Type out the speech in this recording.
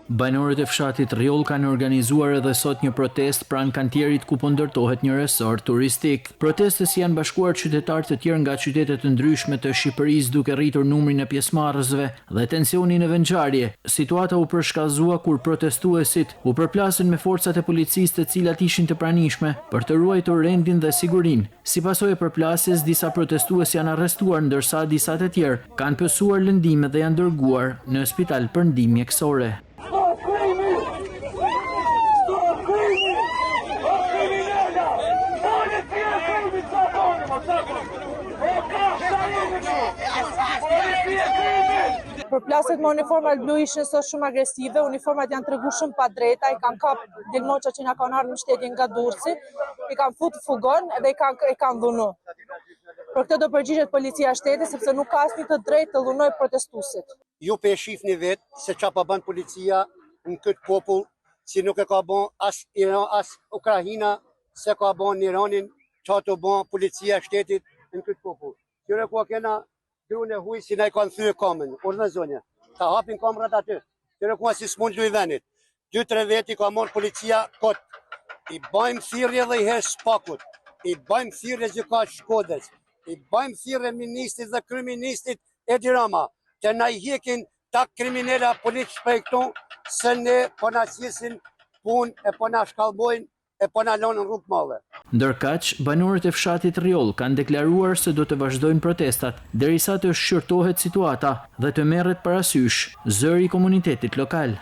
Banorët e fshatit Rrjoll kanë organizuar edhe sot një protestë pranë kantierit ku po ndërtohet një resort turistik. Protestës i janë bashkuar qytetarë të tjerë nga qytete të ndryshme të Shqipërisë duke rritur numrin e pjesëmarrësve dhe tensionin në vendngjarje. Situata u përshkallëzua kur protestuesit u përplasën me forcat e policisë të cilat ishin të pranishme për të ruajtur rendin dhe sigurinë. Si pasojë e përplasjes, disa protestues janë arrestuar ndërsa disa të tjerë kanë pësuar lëndime dhe janë dërguar në spital për ndihmë mjekësore. Përplasjet me uniformat blu ishin sot shumë agresive, uniformat janë tregu shumë të padrejta, i kanë kap djelmoça që na kanë ardhë mbështetje nga Durrësi, i kanë fut n'fugon dhe i kanë i kanë dhunu. Për këtë do përgjigjet policia e shtetit sepse nuk ka asnjë të drejtë të dhunojë protestuesit. Ju pe shifni vetë se ça po bën policia në këtë popull, si nuk e ka bo as Iran, as Ukrahina, s'e ka bo në Iranin, ça të bon policia e shtetit në këtë popull. Kqyre ku kena Grun e huj si na i kanë thye kamën, urdhno zonja, ta hapin kamrat aty, kqyre ku si s'mund luj venit. Dy, tre veti ka marrë policia kot, i bajmë thirrje dhe i herë SPAK-ut, i bajmë thirrje gjykatës Shkodrës, i bajmë thirrje ministrit dhe kryeministrit Edi Rama, të na i hjekin kta kriminela policë prej këtu, se ne po na qesin punë e po na shkallmojnë e po na lënë në rrugë madhe. Ndërkaq, banorët e fshatit Rrjoll kanë deklaruar se do të vazhdojnë protestat derisa të shqyrtohet situata dhe të merret parasysh zëri i komunitetit lokal.